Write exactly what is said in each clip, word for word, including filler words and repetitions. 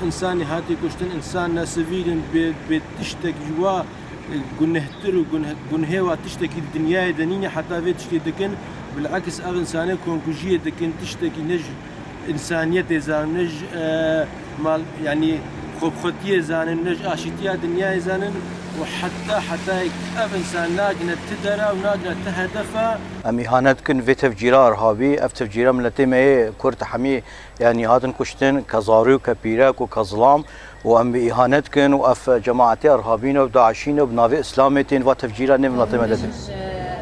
Însanî hatî kuştin, însan ne sivîl in, bê, bê tiştek ji wa, e, gunehtir û guneh-, gunhê wa tiştekî di dinyayê de nîne, heta vê tiştê dikin, bileks ev însanê komkujiyê dikin, tiştekî ne ji însaniyetê zanin, ne ji, e, mal, yanî xwebxwetiyê zanin, ne ji aşîtiya dinyayê zanin û heta, heta ev însan nagine ti dera û nagine ti hedefa. Em îhanet dikin vê tevcîra irhabî, ev tevcîra miletê me yê Kurd hemî, yanî hatin kuştin, ke zarû, ke pîrek û ke zilam û em bi îhanet dikin û ev cemaetê irhabî ne û daişî ne û bi navê Îslamê tên va tevcîra nê miletê me de. Ji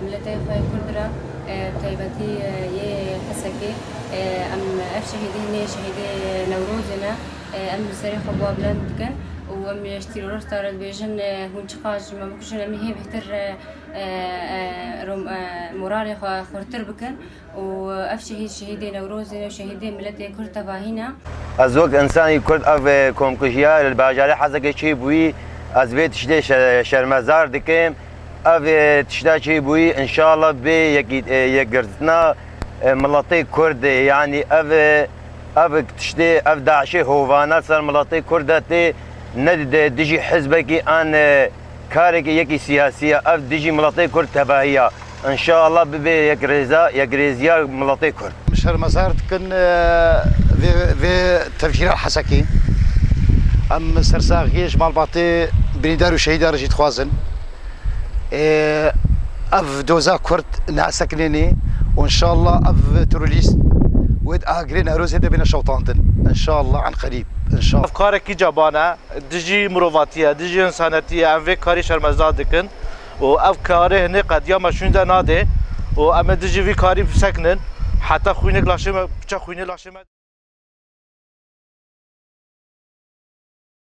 miletê xwe Kurd re, e, bi taybetî, e, yê Hesekê, e, em ev şehîdê nê şehîdê Newrozê ne, e, em li serê xwe bi wa bilind dikin û em ji terorista re dibêjin, e, hûn çiqas ji me bikujin, em ê hê bêhtir, e, e, e, rom-, e, moralê xwe xurtir bikin. û ev şehîd, şehîdê Newrozê ne û şehîdê miletê Kurd tevahî ne. Ez wek însanî Kurd ev, e, komkujiya li bajarê Hesekê çêbûyî, ez vê tiştê şe-, şermezar dikim. Ev, e, tişta çêbûyî, înşallah bê yekî-, e, yekgirtina, e, miletê Kurd, e, yanî ev, e, ev tiştê, ev daişê hovane ser miletê Kurd de tê, ne di-, dijî hizbekî an, e, karekî yekî siyasî ye, ev dijî miletê Kurd tevahî ye. Înşallah bibe yekrêza, yekrêziya miletê Kurd. Em şermezar dikin, e, vê, vê tevcîra Hesekê. Em sersaxiyê ji malbatê birîndar û şehîdan re jî dixwazin. E, ev doza Kurd nasekinênê û înşallah ev terorîst wê di agirê Newrozê de bêne şewitandin. Înşallah an qerîb. Înşallah. Ev karekî ceban e. Dijî mirovatiyê, dijî însanetiyê, em vê karî şermezar dikin û ev karê hinê qediya me şûnde nade û em ê dijî vî karî bisekinin heta xwînek laşê me, biçe xwînê laşê me.